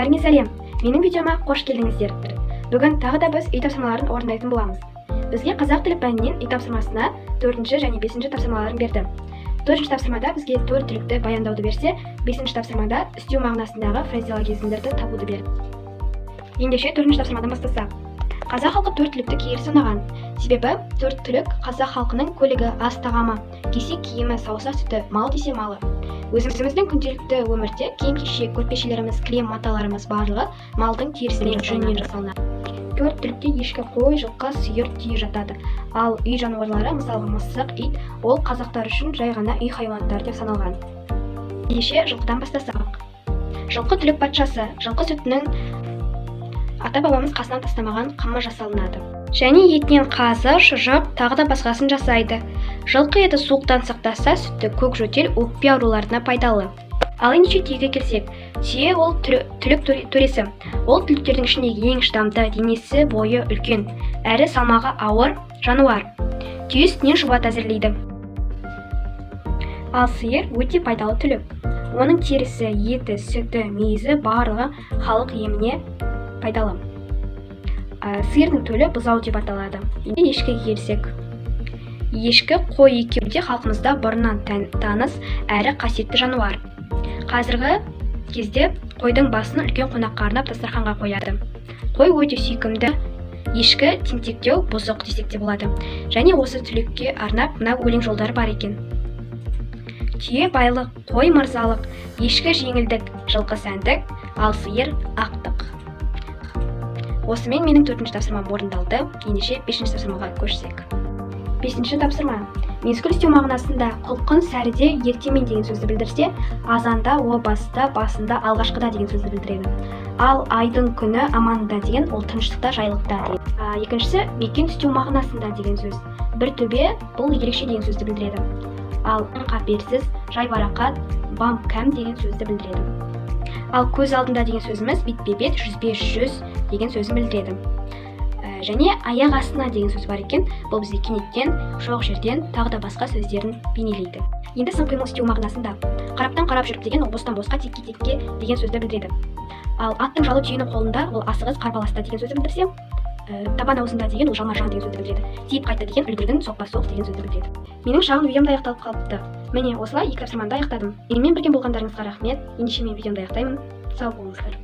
Бәріңе сәлем! Менің видеома қош келдіңіздер. Бүгін тағы да біз үй тапсырмаларын орындайтын боламыз. Бізге қазақ тілі пәнінен үй тапсырмасына 4-ші және 5-ші тапсырмаларын берді. 4-ші тапсырмада бізге 4 түлікті баяндауды берсе, 5-ші тапсырмада үстеу мағынасындағы фразеологизмдерді табуды берді. Ендеше 4-ші тапсырмадан бастасақ. Қазақ халқы 4 түлікті киелі санаған. Себебі 4 түлік қазақ халқының көлігі, ас тағамы, кисе киімі, сауса сүті, мал десе малы. Өзіміздің күнделікті өмірде киім-кешек, көрпешелеріміз, кілем, маталарымыз барлығы малдың терісінен, жүнінен жасалынады. 4 түлікте ешкі, қой, жылқы, сиыр, түйе жатады. Ал үй жануарлары, мысалы мысық, ит, ол қазақтар үшін жай ғана үй хайуандары деп саналған. Ендеше жылқыдан бастасақ. Жылқы түлік патшасы, жылқы сүтінің ата-бабамыз қасынан тастамаған қымы жасалынады. Және етінен қазы, шұжық, тағы да басқасын жасайды. Жылқы еті суықтан сақтаса, сүтті көк жөтел, өкпе ауруларына пайдалы. Ал ендеше түйеге келсек, түйе ол түлік төресі. Ол түліктердің ішіндегі ең шыдамды, денесі бойы үлкен, әрі салмағы ауыр жануар. Түйе сүтінен шұбат әзірлейді. Ал сиыр өте пайдалы түлік. Оның терісі, еті, сүті, мүйізі барлығы халық еміне пайдалы. Сиырдың төлі бұзау деп аталады. Енді ешкіге келсек. Ешкі, қой екеуі де халқымызда бұрыннан таныс әрі қасиетті жануар. Қазіргі кезде қойдың басын үлкен қонаққа арнап дастарханға қояды. Қой өте сүйкімді, ешкі тентектеу, бұзық десек те болады. Және осы түлікке арнап мына өлең жолдары бар екен. Түйе байлық, қой мырзалық, ешкі жеңілдік, жылқы сәндік, ал сиыр ақтық. Осымен менің 4-ші тапсырмам орындалды. Ендеше 5-ші тапсырмаға көшсек. 5-ші тапсырма. Мезгіл үстеу мағынасында құлқын сәріде ертемен деген сөзді білдірсе, азанда, о баста, басында, алғашқыда деген сөзді білдіреді. Ал айдың күні аманда деген ол тыныштықта, жайлықта деген. Екіншісі мекен үстеу мағынасында деген сөз. Бір төбе бұл ерекше деген сөзді білдіреді. Ал қаперсіз, жайбарақат, бам кәм деген сөзді білдіреді. Ал көз алдында деген сөзіміз бетпе-бет, жүзбе-жүз деген сөзін білдіреді. Және аяқ астына деген сөз бар екен, бұл бізге кенеттен, жоқ жерден, тағы да басқа сөздерін бейнелейді. Енді сын қимыл үстеу мағынасында. Қараптан қарап жүріп деген ол бостан босқа, текке-текке деген сөзді білдіреді. Ал аттың жалы түйенің қолында, ол асығыс қарбаласта деген сөзді білдірсе, табан аузында деген ол жалма-жан деген сөзді білдіреді. Тиіп қайтты деген үлгердің, соқпа соқ деген сөзді білдіреді. Менің шағын видеом да аяқталып қалыпты. Міне осылай 2 тапсырманы да аяқтадым. Менімен бірге болғандарыңызға рахмет. Ендеше мен видеомды аяқтаймын. Сау болыңыздар.